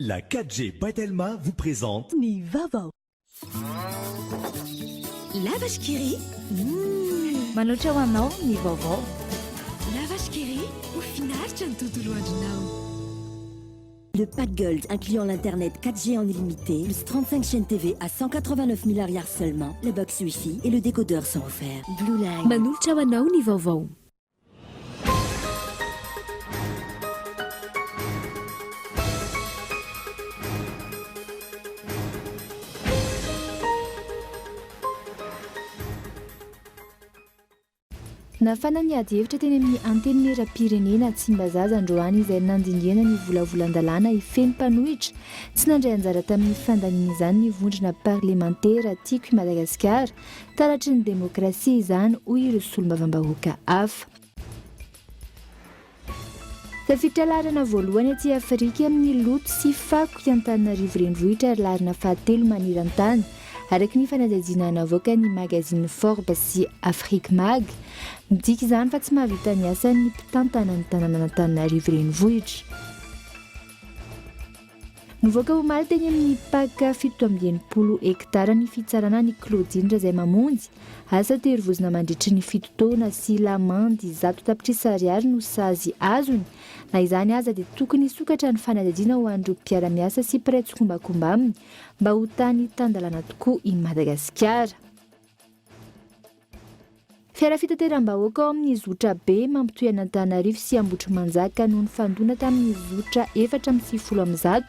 La 4G by Telma vous présente. Ny vaovao. La Vache qui rit, Mmh! Manoatra ho anao ny vaovao. La Vache qui rit, ho finaritra ny tontolo andronao. Le pack Gold incluant l'internet 4G en illimité, plus 35 chaînes TV à 189 000 ariary seulement, la box Wi-Fi et le décodeur sont offerts. Blue Line. Manolotra ho anao ny vaovao. Nafana ny adihevitra teny amin'ny Antenimierampirenena Tsimbazaza androany izay nandinihana ny volavolan-dalàna hifehy ny mpanohitra. Tsy nandray anjara tamin'ny fandaniana izany ny vondrona parlemantera Tiako i Madagasikara. Taratry ny demokrasia izany, hoy ireo solombavambahoaka hafa. Tafiditra laharana voalohany aty Afrika amin'ny loto sy fako i Antananarivo Renivohitra ary laharana fahatelo maneran-tany, araka ny fanadihadiana navoakan'ny magazine Forbes sy Afrique Mag. Midika izany fa tsy mahavita ny asany ny mpitantana ny tanànan'Antananarivo Renivohitra. Nivoaka omaly teny amin'ny Pac 67 hektara ny fitsarana an'i Claudine Razaimamonjy. Asa terivozona mandritry ny fito taona sy lamandy zato tapitrisa ariary no sazy azony. Na izany aza dia tokony hisokatra ny fanadihadiana ho an'ireo mpiara-miasa sy mpiray tsikombakomba aminy mba ho tany tan-dalàna tokoa i Madagasikara. Fiara fitateram-bahoaka ao amin'ny zotra be mampitohy an'Antananarivo sy Ambohitrimanjaka no nifandona tamin'ny zotra 194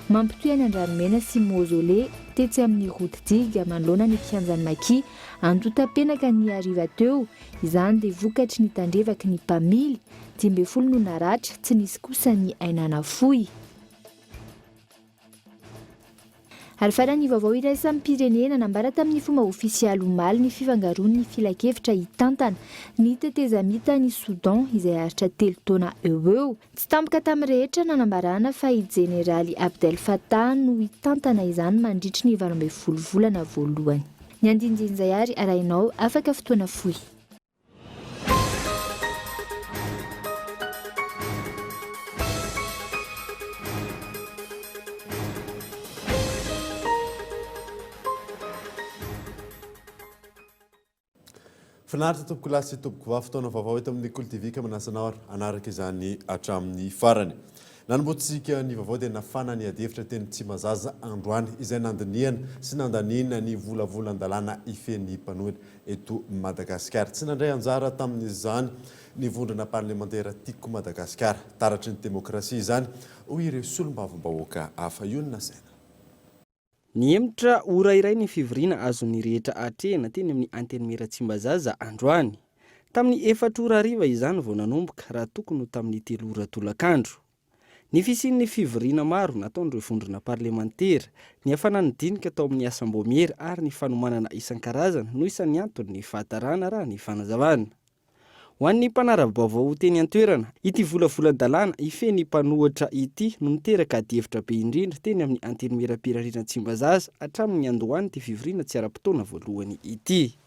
mampitohy an'i Andranomena sy Mausolée tetsy amin'ny route digue manoloana ny kianjan'ny Maki Antotapenaka ny hariva teo. Izany dia vokatry ny tandrevaky ny mpamily. 15 no naratra, tsy nisy kosa ny aina nafoy. Ary farany ny vaovao iraisam-pirenena, nambara tamin'ny fomba ofisialy omaly ny fifangaroan'ny filankevitra hitantana ny tetezamita any Soudan izay haharitra telo taona eo ho eo. Tsy tampoka tamin'ny rehetra nanambarana fa i Jeneraly Abdel Fattah no hitantana izany mandritry ny 18 volana voalohany. Ny andinindin'izay ary arahinao afaka fotoana fohy. Finaritra tompokolahy sy tompokovavy, fotoana vaovao eto amin'ny Kolo TV ka manasa anao ary hanaraka izany hatramin'ny farany. Nanombohantsika ny vaovao dia nafana ny adihevitra teny Tsimbazaza androany izay nandinihana sy nandaniana ny volavolan-dalàna hifehy ny mpanohitra eto Madagasikara. Tsy nandray anjara tamin'izany ny vondrona parlemantera Tiako Madagasikara. Taratry ny demokrasia izany, hoy ireo solombavambahoaka hafa. Io no nasaina. Nihemotra ora iray ny fivoriana azon'ny rehetra atrehina teny amin'ny Antenimiera Tsimbazaza androany. Tamin'ny efatra ora hariva izany vao nanomboka raha tokony ho tamin'ny telo ora tolakandro. Ny fisian'ny fivoriana maro nataon'ireo vondrona parlemantera, ny hafanan'ny dinika tao amin'ny asam-baomiera ary ny fanomanana isan-karazany no isan'ny anton'ny fahatarana raha ny fanazavana. Ho an'ny mpanara-baovao teny an-toerana, ity volavolan-dalàna hifehy ny mpanohitra ity no niteraka adihevitra be indrindra teny amin'ny Antenimierampirenena Tsimbazaza hatramin'ny niandohan'ity fivoriana tsy ara-potoana voalohany ity.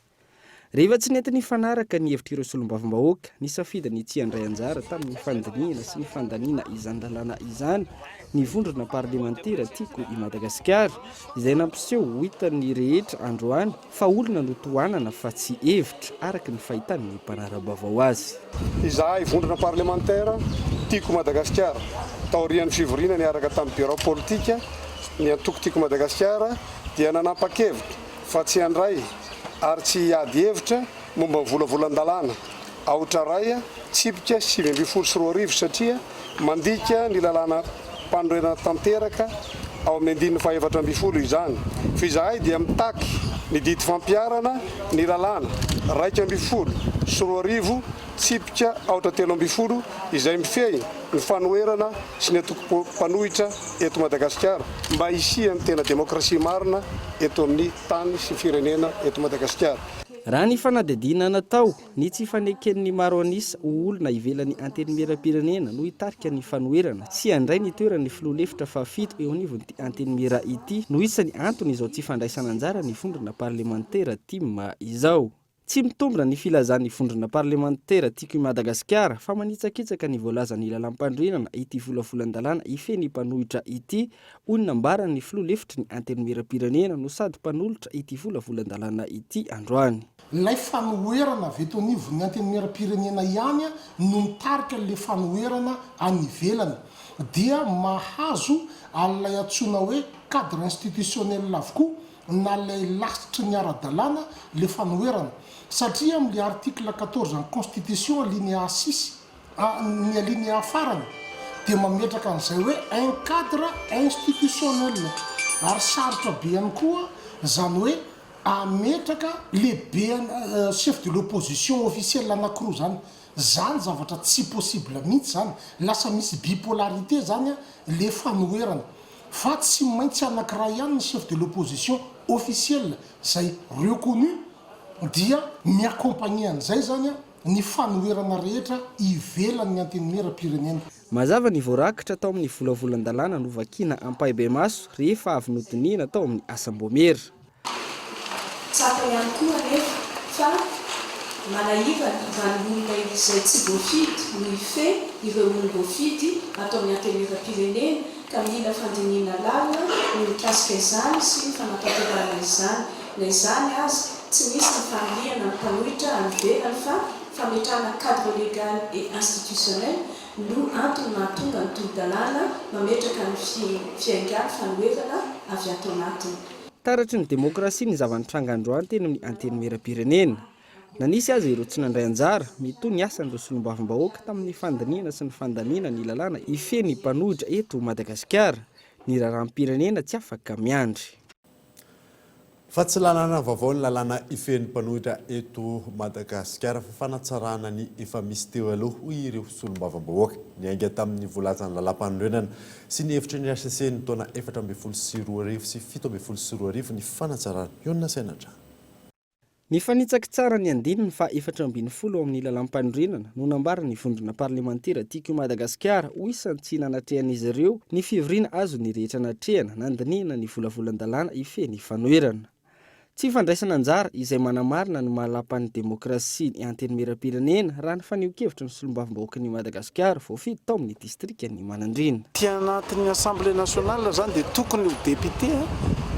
Rehefa tsy nety nifanaraka ny hevitr'ireo solombavambahoaka, nisafidy ny tsy handray anjara tamin'ny fandinihana sy ny fandaniana izany lalàna izany ny vondrona parlemantera Tiako i Madagasikara, izay nampiseho ho hitan'ny rehetra androany fa olona no tohanana fa tsy hevitra, araka ny fahitan'ny mpanara-baovao azy. Izahay vondrona parlemantera Tiako Madagasikara, taorian'ny fivoriana niaraka tamin'ny birao politika ny antoko Tiako Madagasikara dia nanapa-kevitra fa tsy handray ary tsy hiady hevitra momba ny volavolan-dalàna aotra iray tsipika 2019 satria mandika ny lalàna-panorenana tanteraka ao amin'ny andininy faha-14 izany fa izahay dia mitaky ny didy fampiharana ny lalàna 2011 tsipika aotra 13 izay mifehy ny fanoherana sy ny antoko mpanohitra eto Madagasikara mba hisian'ny tena demokrasia marina eto amin'ny tany sy firenena eto Madagasikara. Raha ny fanadihadiana natao, ny tsy faneken'ny maro an'isa ho olona ivelan'ny Antenimierampirenena no hitarika ny fanoherana tsy handray ny toeran'ny filoha lefitra fahafito eo anivon'ity Antenimiera ity no isan'ny anton'izao tsy fandraisana anjara ny vondrona parlemantera tim izao. Tsy mitombina ny filazan'ny vondrona parlemantera Tiako i Madagasikara fa manitsakitsaka ny voalazan'ny lalàmpanorenana ity volavolan-dalàna hifehy ny mpanohitra ity, hoy ny nambaran'ny filoha lefitry ny Antenimierampirenena no sady mpanolotra ity volavolan-dalàna ity androany. Ilay fanoherana avy eto anivon'ny Antenimierampirenena ihany no mitarika an'ilay fanoherana any ivelany dia mahazo an'ilay antsoina hoe cadre institutionnel avokoa na ilay lasitry ny ara-dalàna ilay fanoherana satria amin'ilay article 14 an'ny constitution alinéa six ny alinéa farany dia mametraka an'izay hoe un cadre institutionnel ary sarotra be ihany koa izany hoe ametraka lehibe chef de l'opposition officiel anakiroa zany, zany zavatra tsy possible mihitsy zany, lasa misy bipolarité zany le fanoherana fa tsy maintsy anakiray ihany ny chef de l'opposition officiel zay reconnu dia mi-accompagner an'izay zany ny fanoherana rehetra ivelan'ny antenimieram-pirenena. Mazava ny voarakitra tao amin'ny volavolan-dalàna novakiana ampahibemaso rehefa avy nodinihina tao amin'ny asam-boamiera. Tsapa ihany koa anefa fa manahirana raha ny olona izay tsy voafidy no hifehy ireo olom-boafidy ato amin'ny Antenimierampirenena ka mila fandinihina lalina ny mikasika izany sy ny fanatanterahana izany. Na izany aza, tsy misy ny fanilihana ny mpanohitra any ivelany fa fametrahana cadre légal et institutionnel no antony mahatonga ny tolo-dalàna mametraka ny fiaingan'ny fanoherana avy ato anatiny. Taratry ny demokrasia ny zava-nitranga androany teny amin'ny Antenimierampirenena. Na nisy aza ireo tsy nandray anjara, mitohy ny asan'ireo solombavambahoaka tamin'ny fandinihana sy ny fandaniana ny lalàna hifehy ny mpanohitra eto Madagasikara. Ny raharaham-pirenena tsy afaka miandry. Fa tsy lalàna vaovao ny lalàna hifehy ny mpanohitra eto Madagasikara fa fanatsarana ny efa misy teo aloha, hoy ireo solombavambahoaka. Niainga tamin'ny voalazan'ny lalàmpanorenana sy ny hevitry ny hcc ny taona 2014 sy 2017 ny fanatsarana. Ionona saina hatrany. Nifanitsakitsara ny andininy faha 14 ao amin'ny lalàmpanorenana no nambaran'ny vondrona parlemantera Tiako i Madagasikara ho isan'ny tsy nanatrehan'izy ireo ny fivoriana azon'ny rehetra natrehana nandinihana ny volavolan-dalàna hifehy ny fanoherana. Tsy fandraisana anjara izay manamarina ny maha lapan'ny demokrasia ny Antenimierampirenena raha ny fanehoan-kevitry ny solombavambahoakan'i Madagasikara voafidy tao amin'ny distrikan'i Manandriana. Aty anatin'ny Assemblée nationale izany dia tokony ho député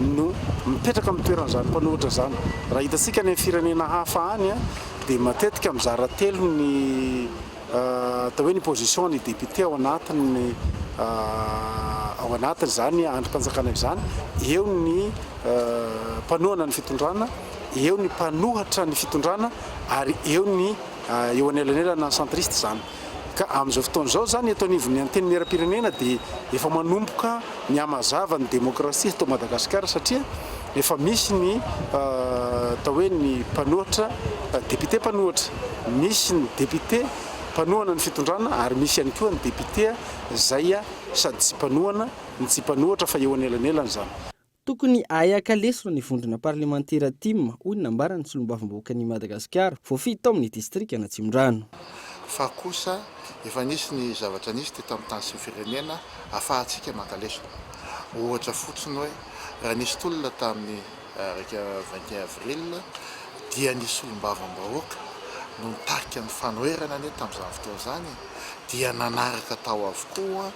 no mipetraka amin'ny toeran'izany mpanohitra izany. Raha hitantsika any amin'ny firenena hafa any dia matetika mizara telo ny atao hoe ny position ny député ao anatin'ny ao anatin'izany andrim-panjakana izany. Eo ny mpanohana ny fitondrana, eo ny mpanohatra ny fitondrana ary eo ny eo anelanelana ny centriste izany. Ka amin'izao fotoana izao izany eto anivon'ny Antenimierampirenena dia efa manomboka mihamazava ny demokrasia eto Madagasikara satria efa misy ny atao hoe ny mpanohatra, député mpanohatra, misy ny député mpanohana ny fitondrana ary misy ihany koa ny député izay sady tsy mpanohana no tsy mpanohatra fa eo anelanelany izany. Tokony hahay haka lesona ny vondrona parlemantera tim, hoy ny nambaran'ny solombavambahoakan'i Madagasikara, voafidy tao amin'ny distrikan'Atsimondrano. Fa kosa efa nisy ny zavatra nisy teto amin'ny tany sy ny firenena afahantsika maka lesona. Ohatra fotsiny hoe raha nisy tolona tamin'ny 21 avril dia ny solombavambahoaka no nitarika ny fanoherana anie tamin'izany fotoana izany e! dia nanaraka tao avokoa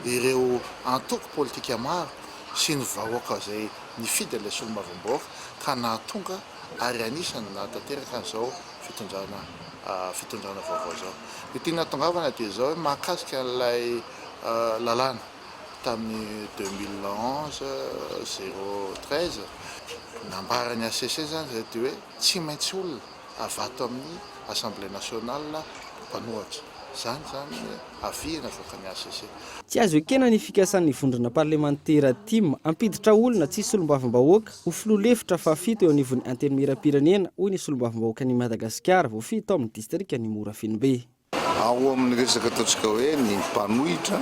ireo antoko politika maro sy ny vahoaka izay nifidy an'ilay solombavambahoaka ka nahatonga ary anisany nahatanteraka an'izao fitondrana fitondrana vaovao izao. Ny tiana hahatongavana dia izao hoe mahakasika an'ilay lalàna tamin'ny 2011 013 nambaran'ny hcc izany izay dia hoe tsy maintsy olona avy ato amin'ny Assemblée nationale mpanohatra. Izany izany ny avis navoakan'ny hcc. Tsy azo ekena ny fikasan'ny vondrona parlemantera tim hampiditra olona tsy solombavambahoaka ho filoha lefitra fahafito eo anivon'ny Antenimierampirenena, hoy ny solombavambahoakan'i Madagasikara voafidy tao amin'ny distrikan'i Morafenobe. Ao amin'ny resaka ataontsika hoe ny mpanohitra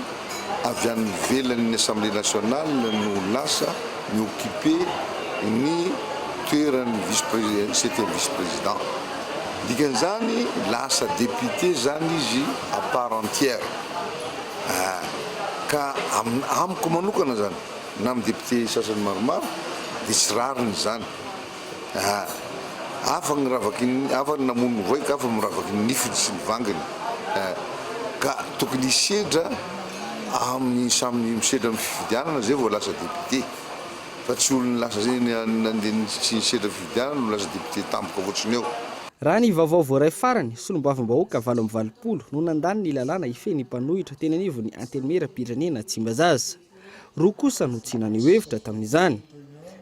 avy any ivelan'ny Assemblée nationale no lasa mi-occuper ny toeran'ny vice-président, septième vice-président. Dikan'izany lasa député zany izy à part entière. Ah, ka amiko manokana zany na amin'ny député sasany maromaro dia tsy rariny izany. Ah. Hafa ny ravaky ny, hafa ny namono ny voay ka hafa miravaky ny nifiny sy ny vanginy. Eh, ka tokony hisedra amin'ny samy misedra amin'ny fifidianana zay vao lasa député. Fa tsy olona lasa zay nandeha tsy nisedra fifidianana no lasa député tampoka fotsiny eo. Raha ny vaovao voaray farany, solombavambahoaka 88 no nandany ny lalàna hifehy ny mpanohitra teny anivon'ny Antenimierampirenena Tsimbazaza. Roa kosa no tsy naneho hevitra tamin'izany.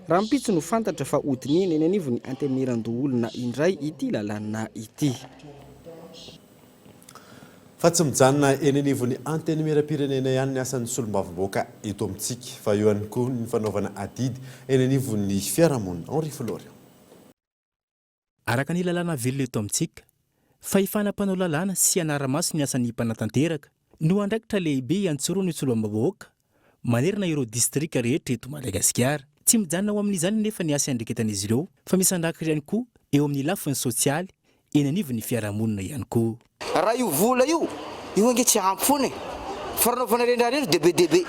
Rahampitso no fantatra fa hodinihina eny anivon'ny Antenimierandoholona indray ity lalàna ity. Fa tsy mijanona eny anivon'ny Antenimierampirenena ihany ny asan'ny solombavambahoaka eto amintsika fa eo ihany koa ny fanaovana adidy eny anivon'ny fiarahamonina. Henri Florian. Araka ny lalàna velona eto amintsika, fahefana mpanao lalàna sy hanara-maso ny asan'ny mpanatanteraka no andraikitra lehibe iantsoroan'ny solombavambahoaka manerana ireo distrika rehetra eto Madagasikara. Tsy mijanona ho amin'izany anefa ny asa iandraiketan'izy ireo fa misy andraikitra ihany koa eo amin'ny lafiny sosialy eny anivon'ny fiarahamonina ihany koa. Raha io vola io, io ange tsy ampy foana e! Fa raha anaovana rendrarendra dia be dia be.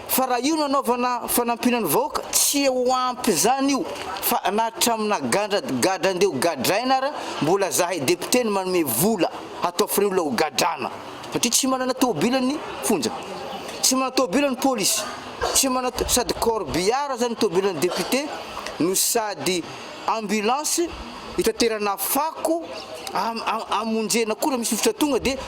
Fa raha io no anaovana fanampiana ny vahoaka, tsy ho ampy izany io fa na hatramina gandra gadra andeha ho gadraina ara, mbola zahay député no manome vola hatao frais olona ho gadrana. Satria tsy manana tôbila ny fonja, tsy manana tôbila ny polisy, tsy manana sady corbillard zany ny tôbilan'ny député no sady ambulance Hitaterana fako hamonjena koa raha misy rivotra tonga dia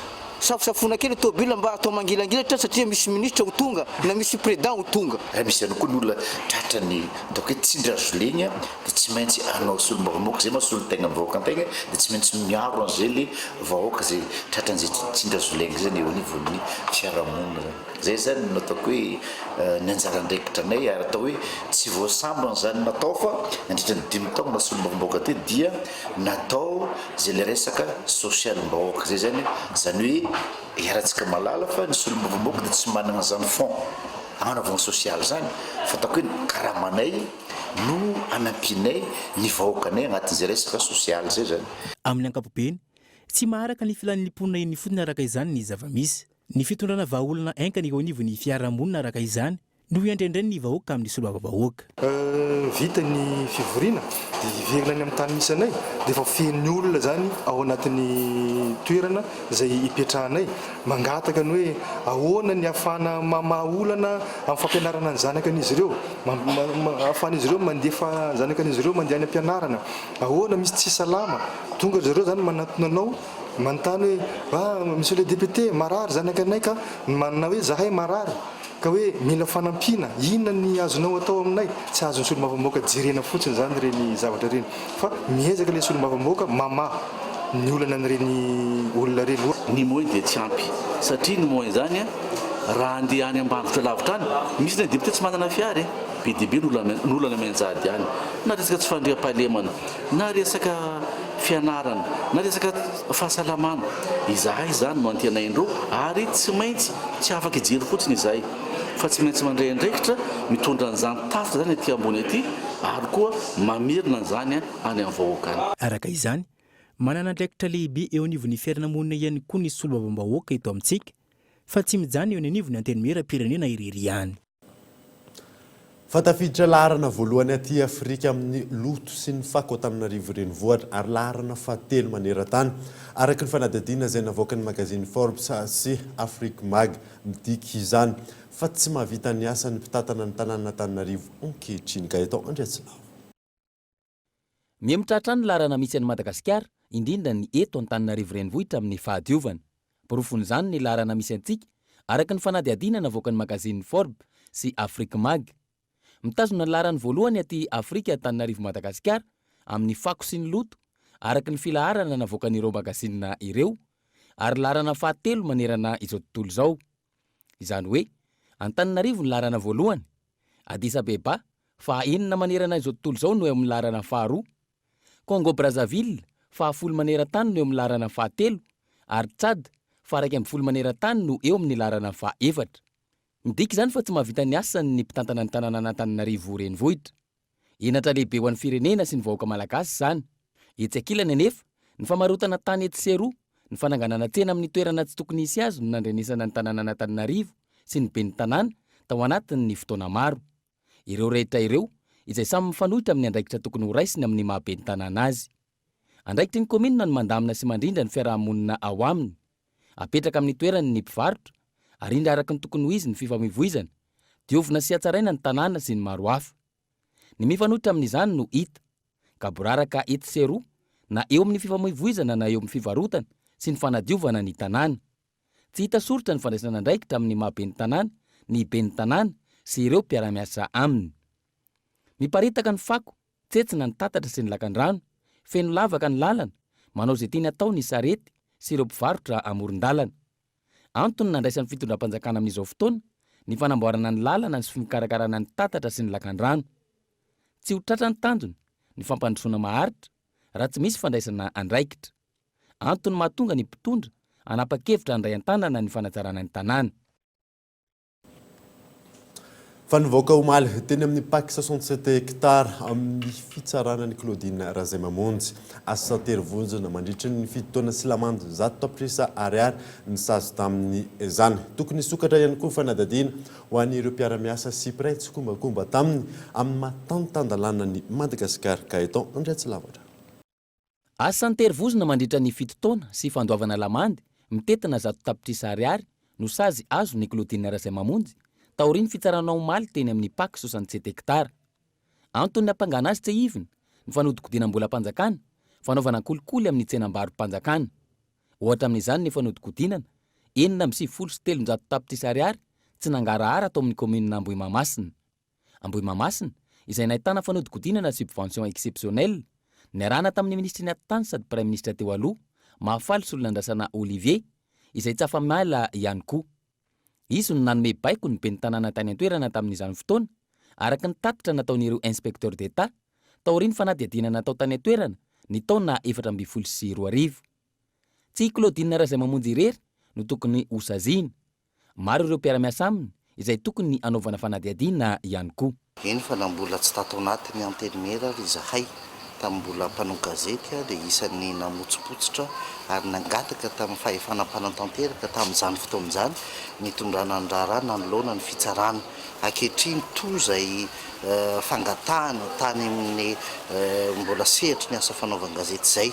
safosafoina kely tôbila mba atao mangilangilatra satria misy ministra ho tonga na misy président ho tonga. Raha misy ihany koa ny olona tratra ny ataoko hoe tsindry hazo lena dia tsy maintsy hanao solombavambahoaka, izay maha solontegna ny vahoaka antegna dia tsy maintsy miaro an'izay le vahoaka izay tratran'izay tsindry hazo lena izay eo anivon'ny fiarahamonina zany. Zay zany no ataoko hoe ny anjara andraikitra anay ary atao hoe tsy vao sambany zany natao fa nandritra ny dimy taogna solombavambahoaka teo dia natao zay le resaka sosialim-bahoaka zay zany, zany hoe iarahantsika mahalala fa ny solombavambahoaka dia tsy managna zany fonds agnanaovagna sosialy zany fa ataoko hoe ny karamanay no anampianay ny vahoakanay agnatin'izay resaka sosialy zay zany. Amin'ny ankapobeny, tsy maharaka ny filan'ny mponina eny ifotony araka izany ny zava-misy. Ny fitondrana vahaolana haingana eo anivon'ny fiarahamonina araka izany no hiandraindrain'ny vahoaka amin'ny solombavambahoaka. Vita ny fivoriana dia hiverina any amin'ny tany misy anay dia efa feno olona izany ao anatin'ny toerana izay ipetrahanay mangataka ny hoe ahoana ny ahafahana mamaha olana amin'ny fampianarana ny zanakan'izy ireo, ahafahan'izy ireo mandefa ny zanakan'izy ireo mandeha any am-pianarana, ahoana misy tsy salama, tonga ry zareo izany manatona anao Manontany hoe, ah, Monsieur le député, marary zanakanay ka, na hoe zahay marary, ka hoe mila fanampiana, inona ny azonao atao aminay? Tsy azon'ny solombavambahoaka jerena fotsiny izany ireny zavatra ireny, fa miezaka ilay solombavambahoaka mamaha ny olana an'ireny olona ireny. Ny moyen dia tsy ampy, satria ny moyen izany raha handeha any ambanivohitra lavitra any, misy ny député tsy manana fiara e, be dia be ny olana ny olana mianjady any, na resaka tsy fandriampahalemana, Na resaka fianarana, na resaka fahasalamana, izahay izany no antenain-dreo ary tsy maintsy, tsy afaka hijery fotsiny izahay fa tsy maintsy mandray andraikitra mitondra an'izany tatitra izany aty ambony aty ary koa mamerina an'izany any amin'ny vahoaka any. Araka izany, manana andraikitra lehibe eo anivon'ny fiainana-monina ihany koa ny solombavambahoaka eto amintsika fa tsy mijanona eo anivon'ny Antenimierampirenena irery ihany. Fa tafiditra laharana voalohany aty Afrika amin'ny loto sy ny fako Antananarivo Renivohitra ary laharana fahatelo maneran-tany, araka ny fanadihadiana izay navoakan'ny magazine Forbes sy Afrique Mag. Midika izany fa tsy mahavita ny asany ny mpitantana ny tanànan'Antananarivo ankehitriny. Gaëtan Andriatsilavo. Mihemotra hatrany ny laharana misy an'i Madagasikara, indrindra ny eto Antananarivo Renivohitra amin'ny fahadiovana. Porofon'izany ny laharana misy antsika, araka ny fanadihadiana navoakan'ny magazine Forbes sy Afrique Mag. Mitazona ny laharany voalohany aty Afrika Antananarivo Madagasikara amin'ny fako sy ny loto, araka ny filaharana navoakan'ireo magazine ireo, ary laharana fahatelo manerana izao tontolo izao. Izany hoe, Antananarivo ny laharana voalohany, Addis Abeba faha enina manerana izao tontolo izao no eo amin'ny laharana faharoa, Congo Brazzaville fahafolo maneran-tany no eo amin'ny laharana fahatelo ary Tchad faha 11 maneran-tany no eo amin'ny laharana fahaefatra. Midika izany fa tsy mahavita ny asany ny mpitantana ny tanànan'Antananarivo renivohitra. Henatra lehibe ho an'ny firenena sy ny vahoaka malagasy izany. Etsy ankilany anefa, ny famarotana tany etsy sy eroa, ny fananganana tsena amin'ny toerana tsy tokony hisy azy no nandrenesana ny tanànan'Antananarivo sy ny ben'ny tanàna tao anatin'ny fotoana maro. Ireo rehetra ireo, izay samy mifanohitra amin'ny andraikitra tokony horaisiny amin'ny maha ben'ny tanàna azy. Andraikitry ny kaominina ny mandamina sy mandrindra ny fiaraha-monina ao aminy. Apetraka amin'ny toerany ny mpivarotra, arindra araka ny tokony ho izy ny fifamoivoizana, diovina sy hatsaraina ny tanàna sy ny maro hafa. Ny mifanohitra amin'izany no hita. Gaboraraka etsy sy eroa, na eo amin'ny fifamoivoizana na eo amin'ny fivarotana sy ny fanadiovana ny tanàna. Tsy hita soritra ny fandraisana andraikitra amin'ny maha ben'ny tanàna ny ben'ny tanàna sy ireo mpiara-miasa aminy. Miparitaka ny fako, Tsetsina ny tatatra sy ny lakandrano, feno lavaka ny lalana, manao izay tiany atao ny sarety sy ireo mpivarotra amoron-dalana. Antony nandraisan'ny fitondram-panjakana amin'izao fotoana ny fanamboarana ny lalana sy fikarakarana ny tatatra sy ny lakandrano. Tsy ho tratra ny tanjona, ny fampandrosoana maharitra, raha tsy misy fandraisana andraikitra. Antony mahatonga ny mpitondra hanapa-kevitra handray an-tanana ny fanatsarana ny tanàna. Fa nivoaka omaly teny amin'ny Pac 67 hectares amin'ny fitsarana an'i Claudine Razaimamonjy. Asa terivonjona mandritry ny fito taona sy lamandy 100 tapitrisa ariary ny sazy tamin'izany. Tokony hisokatra ihany koa ny fanadihadiana ho an'ireo mpiara-miasa sy mpiray tsikombakomba taminy amin'ny maha tany tan-dalàna an'i Madagasikara. Gaëtan Andriatsilavatra. Asa an-terivozona mandritra ny fito taona sy fandoavana lamandy mitentina 100 tapitrisa ariary no sazy azon'i Claudine Razaimamonjy taorian'ny fitsarana omaly teny amin'ny Pac 67 hectares. Antony nampangana azy tsiahivina ny fanodikodinam-bolam-panjakana, fanaovana kolikoly amin'ny tsenambaro-panjakana. Ohatra amin'izany ny fanodikodinana 396 tapitrisa ariary tsy nangarahara tao amin'ny kaominina Ambohimahamasina. Ambohimahamasina, izay nahitana fanodikodinana subvention exceptionnelle, niarahana tamin'ny minisitry ny Atitany sady praiminisitra teo aloha, Mahafaly Solonandrasana Olivier, izay tsy afa-miala ihany koa. Izy no nanome baiko ny ben'ny tanàna tany an-toerana tamin'izany fotoana, araka ny tatitra nataon'ireo inspecteurs d'Etat, taorian'ny fanadihadiana natao tany an-toerana ny taona 2014. Tsy i Claudine Razaimamonjy irery no tokony hosaziana. Maro ireo mpiara-miasa aminy izay tokony hanaovana fanadihadiana ihany koa. Eny fa na mbola tsy tato anatin'ny Antenimiera ary izahay tamin'ny mbola mpanao gazety dia isan'ny namotsipotsitra ary nangataka tamin'ny fahefana mpanatanteraka tamin'izany fotoana izany ny hitondrana ny raharaha nanoloana ny fitsarana. Ankehitriny toa izay fangatahana tany amin'ny mbola sehatry ny asa fanaovan-gazety izay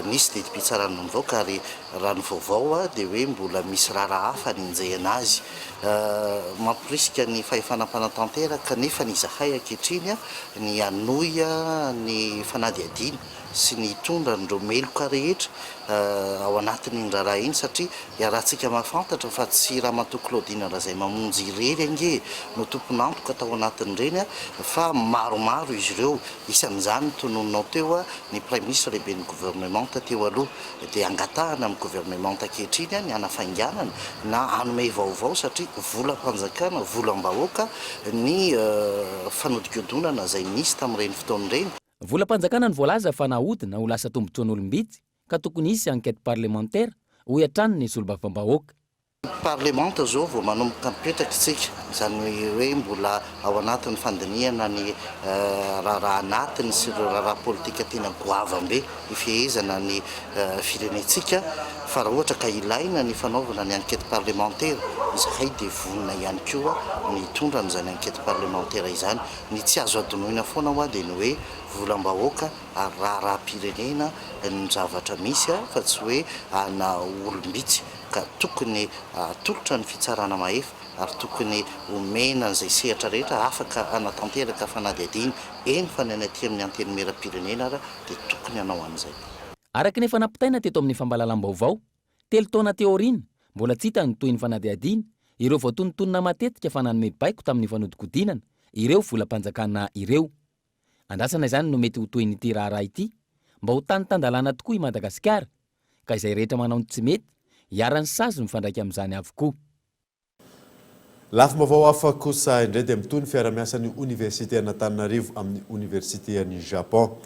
nisy didim-pitsarana nivoaka ary Raha ny vaovao dia hoe mbola misy raharaha hafa anenjehina azy. Mamporisika ny fahefana mpanatanteraka anefa ny izahay ankehitriny ny hanohy ny fanadihadiana sy ny hitondra an'ireo meloka rehetra ao anatin'iny raharaha iny satria iarahantsika mahafantatra fa tsy Ramatoa Claudine Razaimamonjy irery ange no tompon'antoka tao anatin'ireny fa maromaro izy ireo, isan'izany notononinao teo ny Praiminisitra lehiben'ny governemanta teo aloha. dia angatahana amin'ny governemanta ankehitriny ny hanafainganana na hanome vaovao satria volam-panjakana, volam-bahoaka ny fanodikodonana izay nisy tamin'ireny fotoana ireny. Volam-panjakana no voalaza fa nahodina ho lasa tombontsoan'olom-bitsy ka tokony hisy enquête parlementaire, hoy hatrany ny solombavambahoaka. Parlemanta izao vao manomboka mipetraka isika, izany hoe mbola ao anatin'ny fandinihana ny raharaha anatiny sy ireo raharaha politika tena goavam-be hifehezana ny firenentsika, fa raha ohatra ka ilaina ny fanaovana ny enquête parlementaire, izahay dia vonona ihany koa ny hitondra an'izany enquête parlementaire izany. Ny tsy azo adinoina foana hoa dia ny hoe volam-bahoaka ary raharaham-pirenena ny zavatra misy fa tsy hoe ana olom-bitsy. ka tokony atolotra ny fitsarana mahefa ary tokony omena an'izay sehatra rehetra afaka hanatanteraka fanadihadiana, eny fa ny any aty amin'ny Antenimierampirenena ara dia tokony hanao an'izay. Araka ny efa nampitaina teto amin'ny fampahalalam-baovao, telo taona teo aoriana, mbola tsy hita ny tohin'ny fanadihadiana, ireo voatonontonona matetika fa nanome baiko tamin'ny fanodikodinana ireo volam-panjakana ireo. Andrasana izany no mety ho tohin'ity raharaha ity, mba ho tany tan-dalàna tokoa i Madagasikara, ka izay rehetra manao ny tsy mety, iharan'ny sazy mifandraika amin'izany avokoa. Lafim-baovao hafa kosa indray dia mitohy ny fiara-miasan'ny Oniversitean'Antananarivo amin'ny Oniversitean'i Japon.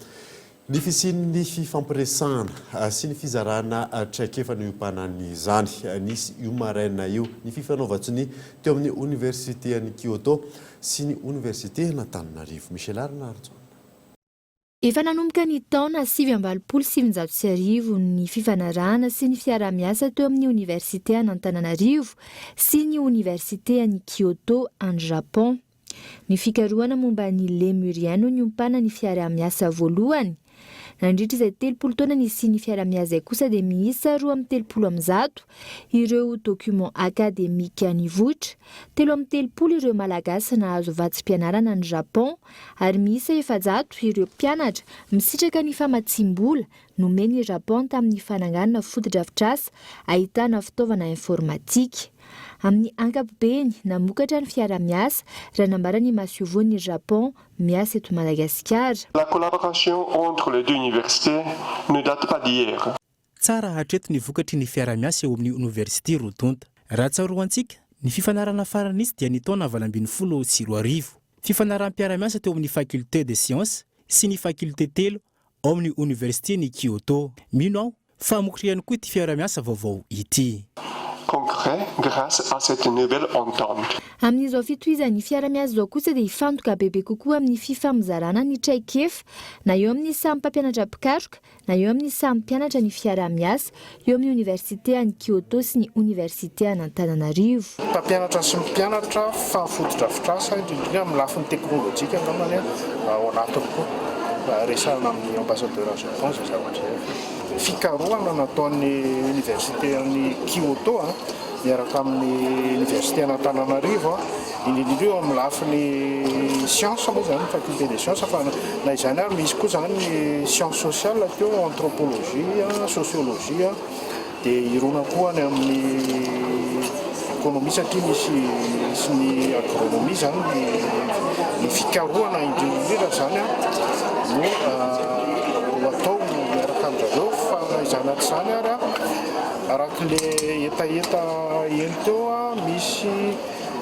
Ny fisian'ny fifampiresahana sy ny fizarana traikefa no iompanan'izany. Nisy io maraina io ny fifanaovan-tsonia teo amin'ny Oniversitean'i Kyoto sy ny Oniversitean'Antananarivo. Michel Arinaharison. Efa nanomboka ny taona 1989 ny fifanarahana sy ny fiaraha-miasa teo amin'ny Oniversitean'Antananarivo sy ny Oniversitean'i Kyoto any Japon. Ny fikarohana momba ny Lémurien no niompanan'ny fiaraha-miasa voalohany. Nandritra izay 30 taona nisian'ny fiarahamiasa izay kosa dia miisa 132 ireo document académique nivoitra, 33 ireo Malagasy nahazo vatsim-pianarana any Japon ary miisa 400 ireo mpianatra misitraka ny famatsiam-bola nomen'i Japon tamin'ny fananganana fotodrafitrasa ahitana fitaovana informatika. Amin'ny ankapobeny, namokatra ny fiarahamiasa, raha nambaran'ny masoivohon'i Japon miasa eto Madagasikara. La collaboration entre les deux universités ne date pas d'hier. Tsara hatreto ny vokatry ny fiarahamiasa eo amin'ny oniversite roa tonta. Raha tsaroantsika, ny fifanarahana farany nisy dia ny taona 2018. Fifanaraham-piarahamiasa teo amin'ny Faculté des Sciences sy ny Faculté telo ao amin'ny Oniversiten'i Kyoto. Mino aho fa hamokatra ihany koa ity fiarahamiasa vaovao ity. Concret grâce à cette nouvelle entente. Amin'izao fitohizan'ny fiarahamiasa izao kosa dia hifantoka bebe kokoa amin'ny fifamizarana ny traikefa na eo amin'ny samy mpampianatra mpikaroka na eo amin'ny samy mpianatra ny fiaraha-miasa eo amin'ny oniversite any Kyoto sy ny oniversite an'Antananarivo. Mpampianatra sy mpianatra fa fotodrafitrasa, indrindra indrindra amin'ny lafiny teknolojika angambany ao anatiny koa. Resahina amin'ny ambassadeur any Japon izay zavatra izay. Fikarohana nataon'ny oniversite any Kyoto miaraka amin'ny oniversite an'Antananarivo. Indrindra indrindra eo amin'ny lafiny science moa izany, faculté des sciences, fa na izany ary misy koa izany ny sciences sociales teo, anthropologie, sociologie, dia hirona koa any amin'ny économie satria misy sy ny agronomie izany ny ny fikarohana indrindra indrindra izany no ho atao miaraka amin-dRareo fa na izany na tsy izany ary araka ilay hetaheta heno teo misy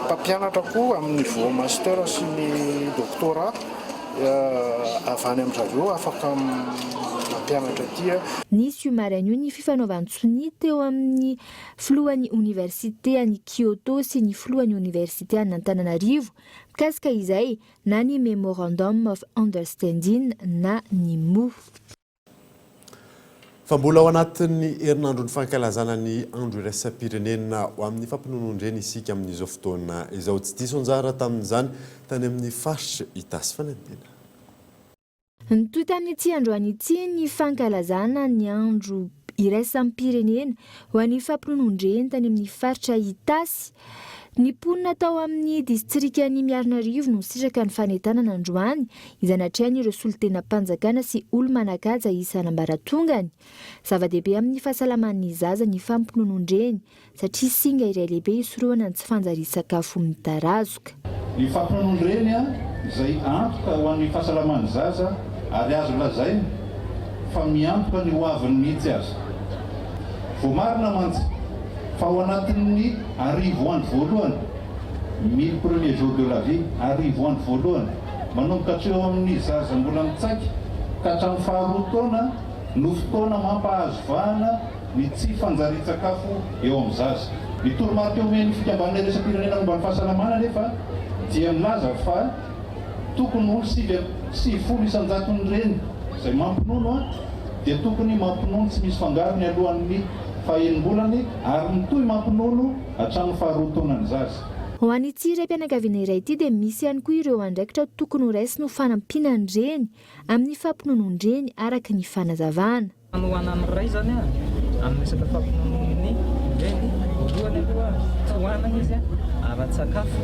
Mpampianatra koa amin'ny niveau master sy ny doctorat avy any amin-dry zareo afaka mampianatra aty. Nisy io maraina io ny fifanaovan-tsonia teo amin'ny filohan'ny oniversite any Kyoto sy ny filohan'ny oniversite an'Antananarivo mikasika izay na ny Memorandum of Understanding na ny mou. Fa mbola ao anatin'ny herinandron'ny fankalazana ny Andro iraisam-pirenena ho amin'ny fampinonoan-dreny isika amin'izao fotoana izao. Tsy diso anjara tamin'izany tany amin'ny faritra Itasy Fanenjehana. Nitohy tamin'ity androany ity ny fankalazana ny Andro iraisam-pirenena ho an'ny fampinonoan-dreny tany amin'ny faritra Itasy. Ny mponina tao amin'ny distrikan'i Miarinarivo no nisitraka ny fanentanana androany, izay natrehan'ireo solontenam-panjakana sy olo-manan-kaja isan'ambaratongany. Zava-dehibe amin'ny fahasalaman'ny zaza ny fampinonoan-dreny, satria singa iray lehibe hisorohana ny tsy fanjarian-tsakafo mitarazoka. Ny fampinonoan-dreny izay antoka ho an'ny fahasalaman'ny zaza ary azo lazaina fa miantoka ny hoaviny mihitsy aza. Voamarina mantsy fa ao anatin'ny arivo andro voalohany, mille premiers jours de la vie, arivo andro voalohany, manomboka hatreo amin'ny zaza mbola mitsaika ka hatramin'ny faharoa taona no fotoana mampahazo vahana ny tsy fanjarian-tsakafo eo amin'ny zaza. Ny toromarika omen'ny Fikambanana Iraisam-pirenena momba ny Fahasalamana anefa dia milaza fa tokony ho 99 isan-jaton'ny reny izay mampinono dia tokony mampinono tsy misy fangarony alohan'ny fahenim-bolany ary mitohy mampinono hatramin'ny faharoa taonan'ny zaza. Ho an'ity raim-pianakaviana iray ity dia misy ihany koa ireo andraikitra tokony ho raisiny ho fanampiana ny reny amin'ny fampinonoan-dreny araka ny fanazavana. Fanohanan'ny ray izany amin'ny resaka fampinonoan'ny reny, voalohany aloha tohanana izy ara-tsakafo,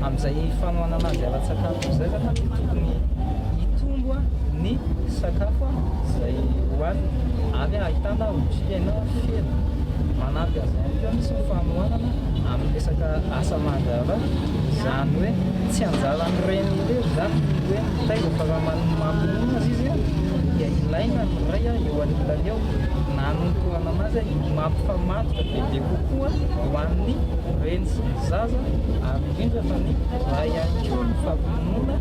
amin'izay fanohanana azy ara-tsakafo izay izany dia tokony hitombo ny sakafo izay hohaniny ary ahitana otrikaina feno. Manampy azy ihany koa misy ny fanohanana amin'ny resaka asa aman-draharaha, izany hoe tsy anjaran'ny reny irery izany ny hoe mitaiza fa raha mampinono azy izy dia ilaina ny ray eo anilany eo na hanompoana anazy mampifamatotra bebe kokoa ho an'ny reny sy ny zaza ary indrindra fa ny ray ihany koa ny fampinonoana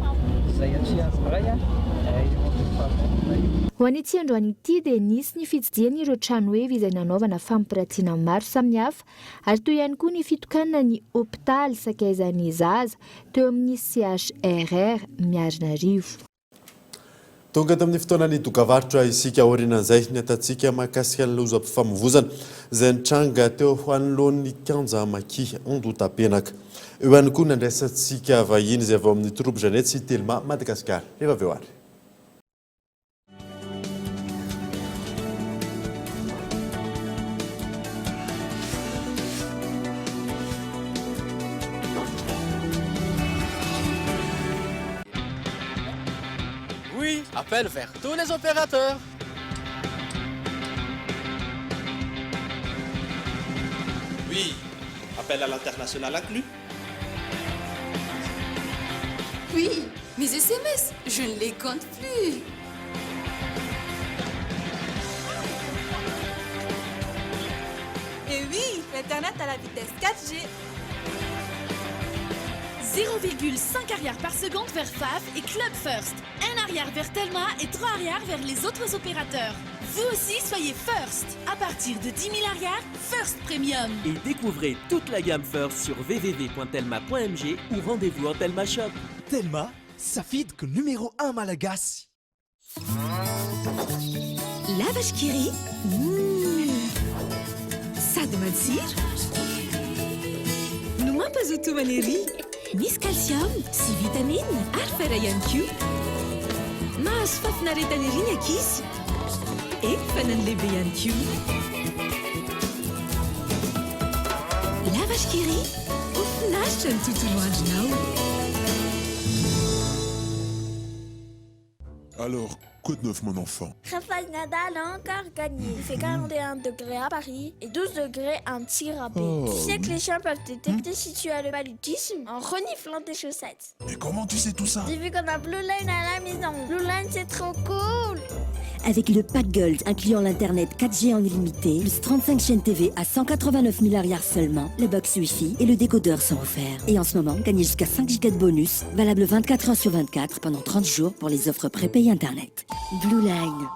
izay atrehan'ny ray eo amin'ny fampinonoana io. Ho an'ity androany ity dia nisy ny fitsidihana ireo tranoheva izay nanaovana fampiratiana maro samihafa ary teo ihany koa ny fitokanana ny hopitaly sakaizan'ny zaza teo amin'ny CHRR Miarinarivo. Tonga eto amin'ny fotoanan'ny dokavarotra isika aorianan'izay niatantsika mahakasika ny lozam-pifamoivozana izay nitranga teo anoloan'ny kianja Maki Andohatapenaka. Eo ihany koa ny andraisantsika vahiny izay avy ao amin'ny Troupe Jeannette sy Telma Madagasikara. Rehefa avy eo ary. Oui, appel vers tous les opérateurs. Oui, appel à l'international inclus. Oui, mes SMS, je ne les compte plus. Et oui, l'internet à la vitesse 4G. 0,5 ariary par seconde vers FAF et Club First. 1 ariary vers Telma et 3 ariary vers les autres opérateurs. Vous aussi, soyez First. À partir de 10 000 ariary, First Premium. Et découvrez toute la gamme First sur www.telma.mg ou rendez-vous en Telma Shop. Telma, safidiko numéro 1 malagasy. La Vache qui rit. Mmh. Sady matsiro. No mampazoto homana ery. Misy calcium sy vitamine ary fer ihany koa. Mahazo fahafinaretana ery ny ankizy. Eny fa na ny lehibe ihany koa. La Vache qui rit. Ho finaritra ny tontolo andronao. Alors, quoi de neuf mon enfant? Rafael Nadal a encore gagné. Il fait 41 degrés à Paris et 12 degrés à Antsirabe. Oh. Tu sais que les chiens peuvent détecter si tu as le paludisme en reniflant tes chaussettes. Mais comment tu sais tout ça? J'ai vu qu'on a Blue Line à la maison. Blue Line, c'est trop cool! Avec le pack Gold incluant l'internet 4G en illimité, plus 35 chaînes TV à 189 000 ariary seulement, la box Wi-Fi et le décodeur sont offerts. Et en ce moment, gagnez jusqu'à 5 gigas de bonus, valable 24 heures sur 24 pendant 30 jours pour les offres prépayées internet. Blue Line.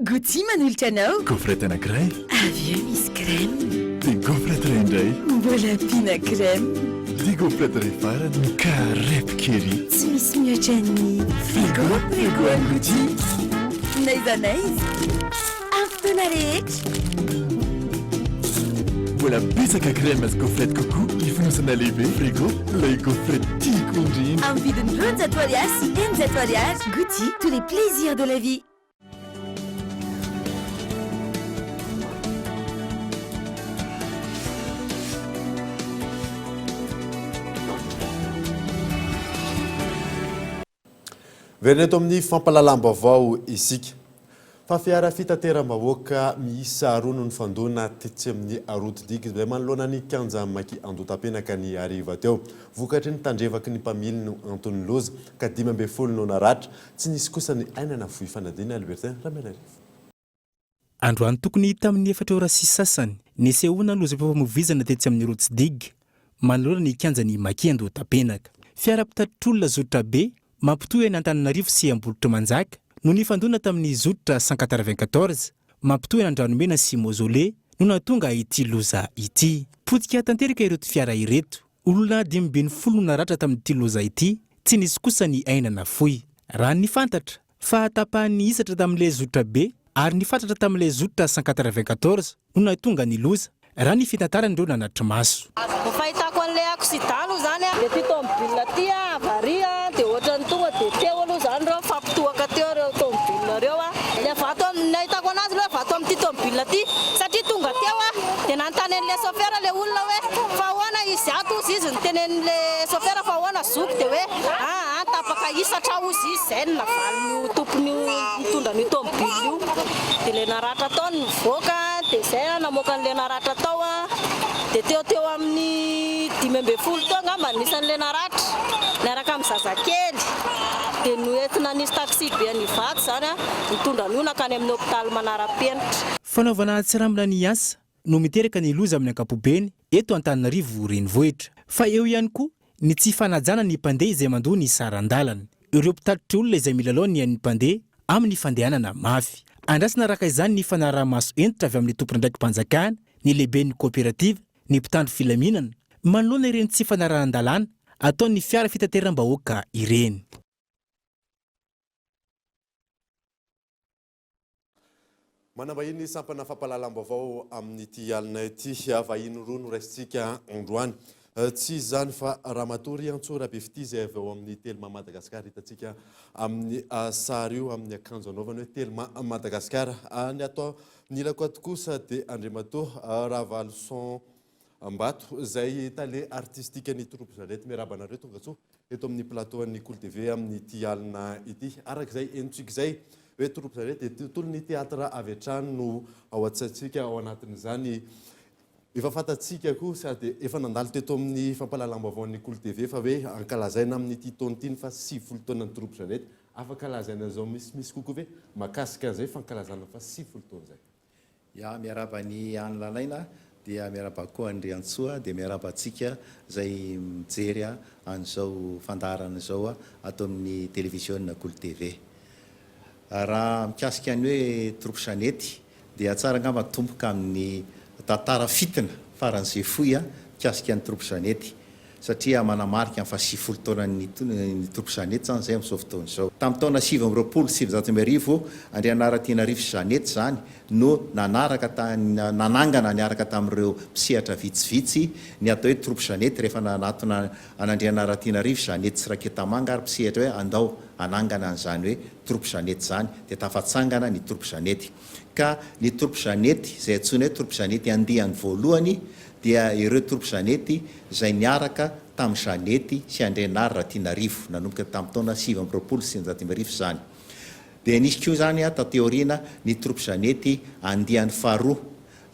Gouty manolotra anao. Gaufrette anankiray. Avy eo misy crème. Dia gaufrette iray indray. Mbola ampiana crème. Dia gaufrette iray farany. Mikarepoka ery. Tsy misy mihoatra ny frigo, frigo an'i Gouty. N'aiza n'aiza, amin'ny fotoana rehetra. Mbola betsaka crème sy gaufrette kokoa ny fonosana lehibe. Frigo, ilay gaufrette tiako indrindra. Amin'ny vidiny 200 ariary sy 600 ariary. Gouty, tous les plaisirs de la vie. Miverina eto amin'ny fampahalalam-baovao isika. Fa fiara fitateram-bahoaka miisa roa no nifandona tetsy amin'ny route digue izay manoloana ny kianja Maki Andotapenaka ny hariva teo. Vokatry ny tandrevaky ny mpamily no anton'ny loza ka 15 no naratra. Tsy nisy kosa ny aina nafoy fanadina Albertin Ramianarivo. Androany tokony tamin'ny efatra ora sy sasany, nisehoana lozam-pifamoivoizana tetsy amin'ny route digue manoloana ny kianjan'i Maki Andohatapenaka. Fiara mpitatitr'olona zotra be mampitohy an'i Antananarivo sy Ambohitrimanjaka no nifandona tamin'ny zotra 194 mampitohy an'Andranomena sy Mausolée no nahatonga ity loza ity. Potika tanteraka ireto fiara ireto. Olona 15 no naratra tamin'ity loza ity, tsy nisy kosa ny aina nafoy. Raha ny fantatra, fahatapahan'ny hisatra tamin'ilay zotra be ary nifatratra tamin'ilay zotra 194 no nahatonga ny loza, raha ny fitantaran'ireo nanatri-maso. Ny fahitako an'ilay accident aloha izany an, dia ity tomobile ity an, avaria an, dia ohatran'ny tonga dia teo aloha izany ireo nifampitohaka teo ireo tomobile ireo an. Ilay vato amin'ny, ny ahitako anazy aloha vato amin'ity tomobile ity, satria tonga teo aho dia nanontany an'ilay chauffeur ilay olona hoe fa ahoana izy ato hozy izy, nitenenin'ilay chauffeur fa ahoana zoky dia hoe aa tapaka hisatra hozy izy, izay no navalin'io tompon'io nitondra an'io tomobile io, dia ilay naratra tao no nivoaka dia izay aho namoaka an'ilay naratra tao dia teo teo amin'ny 15 teo angamba ny isan'ilay naratra niaraka amin'ny zazakely dia noentina nisy taxi be any Ivato izany nitondra an'io nankany amin'ny hopitaly manara-penitra. Fanaovana atsirambina ny asa no miteraka ny loza amin'ny ankapobeny eto Antananarivo renivohitra. Fa eo ihany koa ny tsy fanajana ny mpandeha izay mandoa ny saran-dalana. Ireo mpitatitra olona izay milalao ny ain'ny mpandeha amin'ny fandehanana mafy. Andrasana araka izany ny fanaraha-maso hentitra avy amin'ny tompon'andraiki-panjakana, ny lehiben'ny kaoperativa, ny mpitandro filaminana, manoloana ireny tsy fanarahan-dalàna ataon'ny fiara fitateram-bahoaka ireny. Manambahiny ny sampana fampahalalam-baovao amin'ity alina ity. Vahiny roa no raisintsika androany. Tsy iza izany fa Ramatoa Riantsoa Rabefitia izay avy ao amin'ny Telma Madagascar. Hitantsika amin'ny sary io amin'ny akanjo anaovany hoe Telma Madagascar. Ny ato anilako ato kosa dia Andriamatoa Ravaloson. Ambato izay tale artistikan'ny Troupe Jeannette. Miarahaba anareo tongasoa eto amin'ny plateau an'ny Kolo TV amin'ity alina ity. Araka izay henontsika izay hoe Troupe Jeannette dia tontolon'ny teatra avy hatrany no ao an-tsaintsika ao anatin'izany. Efa fantatsika koa sady efa nandalo teto amin'ny fampahalalam-baovaon'ny Kolo TV fa hoe ankalazaina amin'ity taona ity ny faha 90 taonan'ny Troupe Jeannette. Afaka lazaina izao misimisy kokoa ve mahakasika an'izay fankalazana faha 90 taona izay? Ya, miarahaba an'i Anne Lalaina, dia miarahaba koa an'i Riantsoa, dia miarahaba antsika izay mijery an'izao fandaharana izao ato amin'ny televiziona Kolo TV. Raha mikasika ny hoe Troupe Jeannette dia tsara angamba atomboka amin'ny tantara fitina faran'izay fohy mikasika ny Troupe Jeannette. satria manamarika ny fahasivifolo taonan'ny ny Troupe Jeannette izany izay amin'izao fotoana izao. Tamin'ny taona 1929, Andrianaratianarivo sy Jeannette izany no nanaraka nanangana niaraka tamin'ireo mpisehatra vitsivitsy ny atao hoe Troupe Jeannette rehefa nanatona an'Andrianaratianarivo Jeannette sy Raketamanga ary mpisehatra hoe andao hanangana an'izany hoe Troupe Jeannette izany dia tafatsangana ny Troupe Jeannette. Ka ny Troupe Jeannette izay antsoina hoe Troupe Jeannette andiany voalohany dia ireo Troupe Jeannette izay niaraka tamin'i Jeannette sy Andrianary Ratianarivo nanomboka tamin'ny taona 1929 izany. Dia nisy koa izany taty aoriana ny Troupe Jeannette andiany faharoa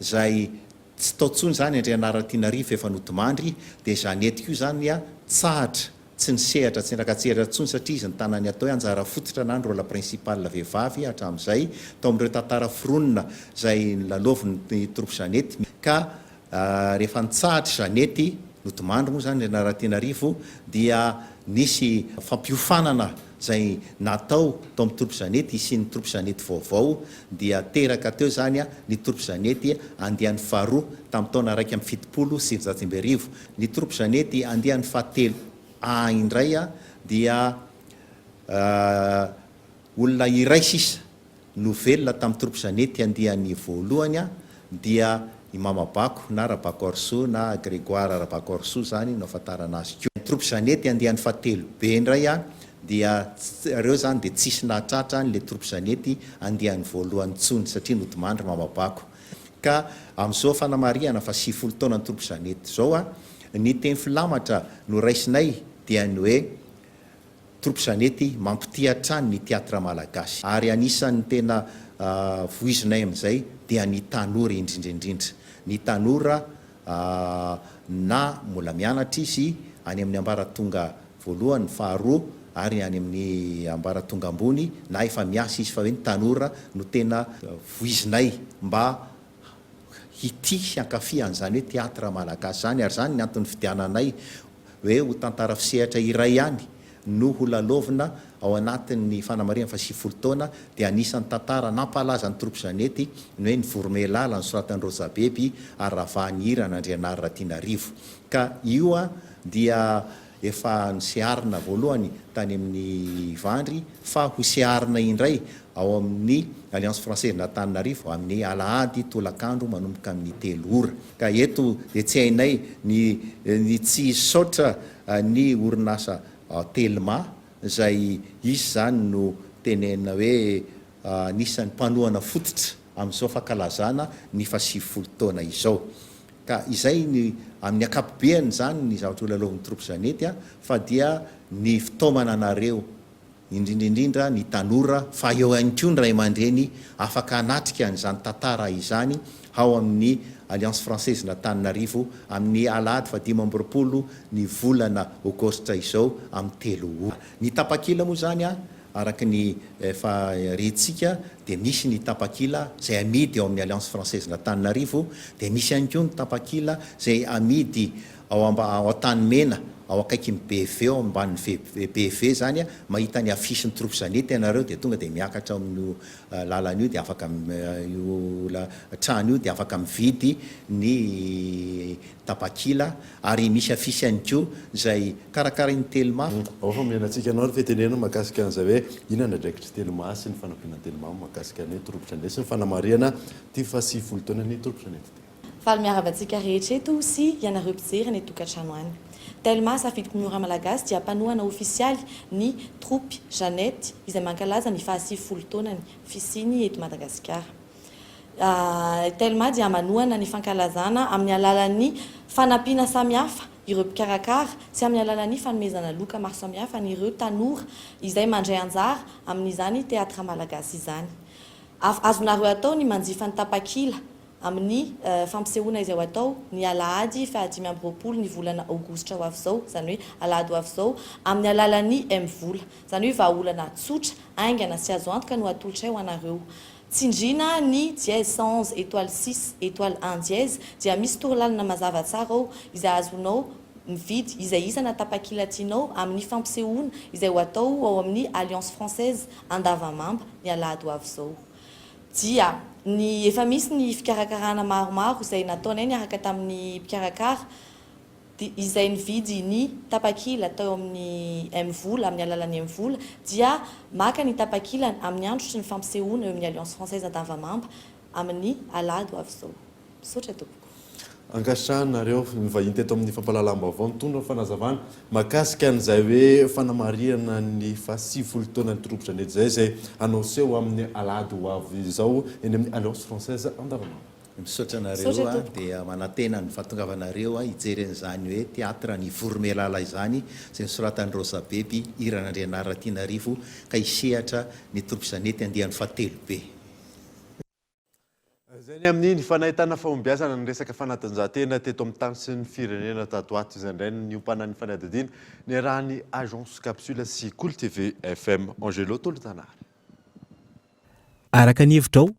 izay tsy tao intsony izany Andrianary Ratianarivo efa nodimandry dia Jeannette koa izany tsahatra Tsy nisehatra tsy niraka-tsehatra intsony satria izy nitana ny atao hoe anjara fototra na ny rôle principal vehivavy hatramin'izay tao amin'ireo tantara foronina izay nolalaoviny ny troupe Jeannette ka rehefa nitsahatra Jeannette, nodimandry moa izany Andrianaratianarivo, dia nisy fampiofanana izay natao tao amin'ny troupe Jeannette hisian'ny troupe Jeannette vaovao dia teraka teo izany ny troupe Jeannette andiany faharoa tamin'ny taona 1971. Ny troupe Jeannette andiany fahatelo A indray dia olona iray sisa no velona tamin'ny troupe Jeannette andiany voalohany dia i Mama Bako na Rabakoarisoa na Grégoire Rabakoarisoa izany no ahafantarana azy koa. Ny troupe Jeannette andiany fahatelo B indray dia ireo izany dia tsisy nahatratra an'ilay troupe Jeannette andiany voalohany intsony satria nodimandry Mama Bako. Ka amin'izao fanamarihana fa 90 taona ny Troupe Jeannette izao, ny teny filamatra noraisinay dia ny hoe Troupe Jeannette mampitia hatrany ny teatra malagasy. Ary anisan'ny tena voizinay amin'izay dia ny tanora indrindra indrindra. Ny tanora na mbola mianatra izy any amin'ny ambaratonga voalohany, faharoa ary any amin'ny ambaratonga ambony na efa miasa izy fa hoe ny tanora no tena voizinay mba hitia sy hankafy an'izany hoe théâtre malagasy izany ary izany ny antony nifidiananay hoe ho tantara fisehatra iray ihany no ho lalaovina ao anatin'ny fanamarihana faha 90 taona dia anisan'ny tantara nampalaza ny Troupe Jeannette ny hoe ny Voromailala nosoratan'i Rojabeby ary ravahan'ny hira an'Andrianary Ratianarivo ka io dia Efa noseharina voalohany tany amin'ny Ivandry fa hoseharina indray ao amin'ny Alliance Française d'Antananarivo amin'ny alahady tolakandro manomboka amin'ny telo ora. Ka eto dia tsy hainay ny ny tsy hisaotra ny orinasa Telma izay izy izany no tenenina hoe anisan'ny mpanohana fototra amin'izao fankalazana ny faha-90 taona izao. Ka izay ny amin'ny ankapobeany izany ny zavatra ho lalaovin'ny troupe Jeannette a, fa dia ny fitaomana anareo, indrindra indrindra ny tanora, fa eo ihany koa ny ray aman-dreny afaka hanatrika an'izany tantara izany ao amin'ny Alliance Française n'Antananarivo amin'ny alahady faha 25 ny volana aogositra izao amin'ny telo ora. Ny tapakila moa izany a, Araka ny efa rentsika dia misy ny tapakila izay amidy ao amin'ny Alliance Française d'Antananarivo, dia misy ihany koa ny tapakila izay amidy ao amba ao Antanimena ao akaikin'ny BV ao ambanin'ny BV izany, mahita ny affiche ny troupe Jeannette ianareo dia tonga dia miakatra ao amin'io lalana io dia afaka io trano io dia afaka mividy ny tapakila ary misy affiche ihany koa izay karakarain'ny Telma. Ao fa omena antsika anao ny fitenenana mahakasika an'izay hoe inona ny andraikitr'i Telma sy ny fanampiana an'i Telma mahakasika ny Troupe Jeannette sy ny fanamarihana ity faha 90 taonan'ny Troupe Jeannette ity. Faly miarahaba antsika rehetra eto sy ianareo mpijery any an-tokantrano any. Telma Safidiko Miora Malagasy dia mpanohana ofisialy ny Troupe Jeannette izay mankalaza ny faha 90 taonany fisiany eto Madagasikara. Telma dia manohana ny fankalazana amin'ny alalan'ny fanampiana samihafa ireo mpikarakara sy amin'ny alalan'ny fanomezana loka maro samihafa an'ireo tanora izay mandray anjara amin'izany teatra malagasy izany. Azonareo atao ny manjifa ny tapakila amin'ny fampisehoana izay ho atao ny alahady faha 25 ny volana aogositra ho avy izao, izany hoe alahady ho avy izao, amin'ny alalan'ny MVola. Izany hoe vahaolana tsotra, haingana sy azo antoka no atolotray ho anareo. Tsindriana ny dièse 111 étoile six étoile un dièse dia misy torolalana mazava tsara ao izay ahazoanao mividy izay isana tapakila tianao amin'ny fampisehoana izay ho atao ao amin'ny Alliance Française Andavamamba ny alahady ho avy izao. Dia ny efa misy ny fikarakarana maromaro izay nataonay niaraka tamin'ny mpikarakara dia izay nividy ny tapakila tao amin'ny MVola amin'ny alalan'ny MVola dia maka ny tapakilany amin'ny andro sy ny fampisehoana eo amin'ny Alliance Française Andavamamba amin'ny alahady ho avy izao. Misaotra tompoko. Ankasitrahana nareo nivahiny teto amin'ny fampahalalam-baovao nitondra ny fanazavana mahakasika an'izay hoe fanamarihana ny faha 90 taonan'ny Troupe Jeannette izay izay hanao seho amin'ny alahady ho avy izao eny amin'ny Alliance Française Andavamamba. Misaotra anareo a, dia manantena ny fahatongavanareo hijery an'izany hoe théâtre ny Voromailala izany izay nosoratan'i Rosa Beby, hiran'Andrianary Ratianarivo ka hisehatra ny Troupe Jeannette andiany fahatelo be. Izay ny amin'iny fa nahitana fahombiazana ny resaka fanatanjahantena teto amin'ny tany sy ny firenena tato ho ato. Izay indray no niompanan'ny fanadihadiana niarahan'ny Agence Capsule sy Kolo TV FM. Angelo Tolotanary. Araka ny hevitrao,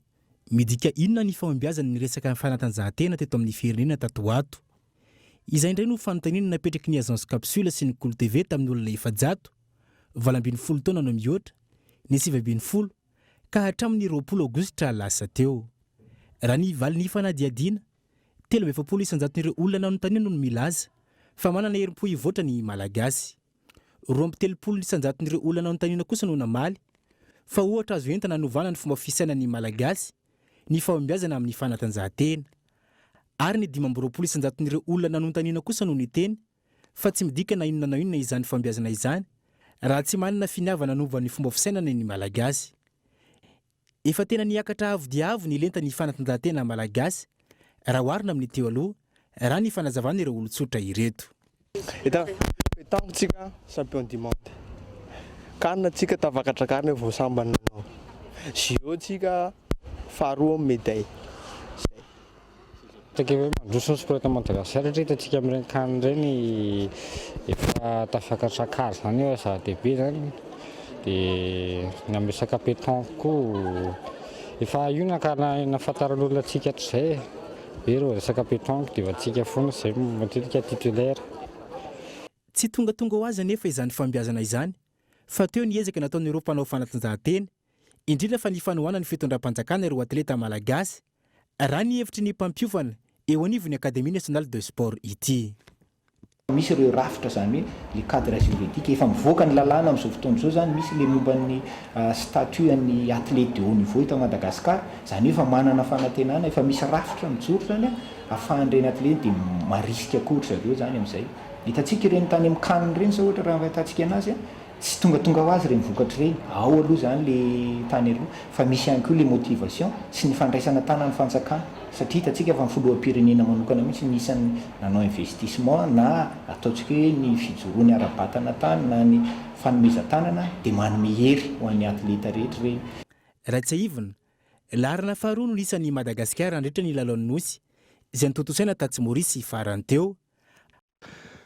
midika inona ny fahombiazana ny resaka fanatanjahantena teto amin'ny firenena tato ho ato? Izay indray no fanontaniana napetraky ny Agence Capsule sy ny Kolo TV tamin'ny olona 400, 18 taona no mihoatra, ny 19 ka hatramin'ny 20 aogositra lasa teo. Raha ny valin'ny fanadihadiana, 43 isan-jaton'ireo olona nanontaniana no milaza fa manana herim-po hivoatra ny Malagasy. 32 isan-jaton'ireo olona nanontaniana kosa no namaly fa ohatra azo entina hanovana ny fomba fisainan'ny Malagasy ny fahombiazana amin'ny fanatanjahantena. Ary ny 25 isan-jaton'ireo olona nanontaniana kosa no niteny fa tsy midika na inona na inona izany fahombiazana izany raha tsy manana finiavana hanova ny fomba fisainana ny Malagasy. Efa tena niakatra avo dia avo ny lentan'ny fanatanjahantena Malagasy raha oharina amin'ny teo aloha, raha ny fanazavan'ireo olon-tsotra ireto. Eto pétanque tsika champion du monde, can tsika tafakatra can vao sambany nanao, JO tsika faharoa amin'ny médaille, zay. Saika hoe mandroso ny sport eto Madagasikara satria hitantsika amin'ireny can ireny efa tafakatra quart izany eo zava-dehibe izany dia ny amin'ny resaka pétanque koa efa io no nahafantaran'olona antsika hatrizay e, hoe reo resaka pétanque dia efa antsika foana izay matetika titulaire. Tsy tongatonga ho azy anefa izany fahombiazana izany fa teo ny ezaka nataon'ireo mpanao fanatanjahantena, indrindra fa ny fanohanan'ny fitondram-panjakana ireo atleta malagasy Raha ny hevitry ny mpampiofana eo anivon'ny Académie Nationale de Sport ity. Misy ireo rafitra izany hoe le cadre juridique, efa mivoaka ny lalàna amin'izao fotoana izao izany, misy le momba ny statut an'ny athlète de haut niveau eto Madagascar, izany hoe efa manana fanantenana, efa misy rafitra mijoro izany ahafahan'ireny athlète dia marisika koa ry zareo izany amin'izay. Hitantsika ireny tany amin'ny can ireny izao ohatra raha ny fahitantsika anazy, Tsy tongatonga ho azy ireny vokatra ireny, ao aloha izany le tany aloha, fa misy ihany koa le motivation sy ny fandraisana tanan'ny fanjakana, satria hitantsika fa ny filoham-pirenena manokana mihitsy no isan'ny nanao investissement na ataontsika hoe ny fijoroany ara-batana tany na ny fanomezan-tanana dia manome hery ho an'ny atleta rehetra ireny. Raha tsiahivina, laharana faharoa no nisan'i Madagasikara nandritra ny lalaon'ny Nosy, izay notontosaina tatsy Maorisy farany teo.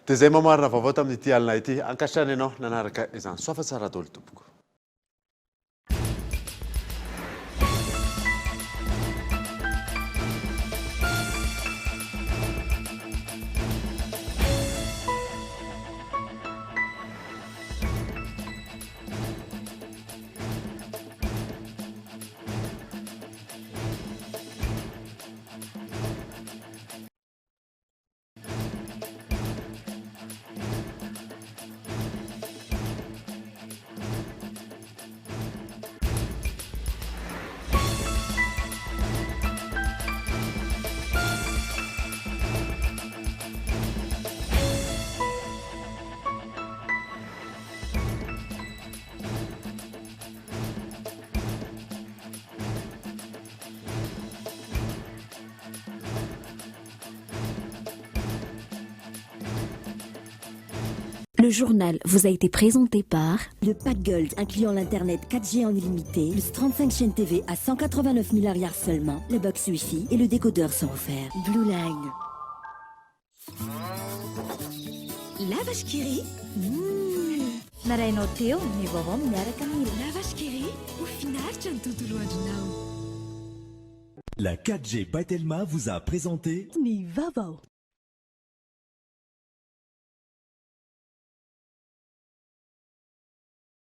Dia izay mamarana vaovao tamin'ity alina ity. Ankasitrahana ianao nanaraka izany. Soa fa tsara daholo tompoko. Le journal vous a été présenté par Le Pack Gold incluant l'internet 4G en illimité, plus 35 chaînes TV à 189 000 ariary seulement. La box Wi-Fi et le décodeur sont offerts. Blue Line. La Vache qui rit. Mmh. Narahinao teo ny vaovao miaraka amin'ny La Vache qui rit ho finaritra ny tontolo andronao. La 4G by Telma vous a présenté ny vaovao.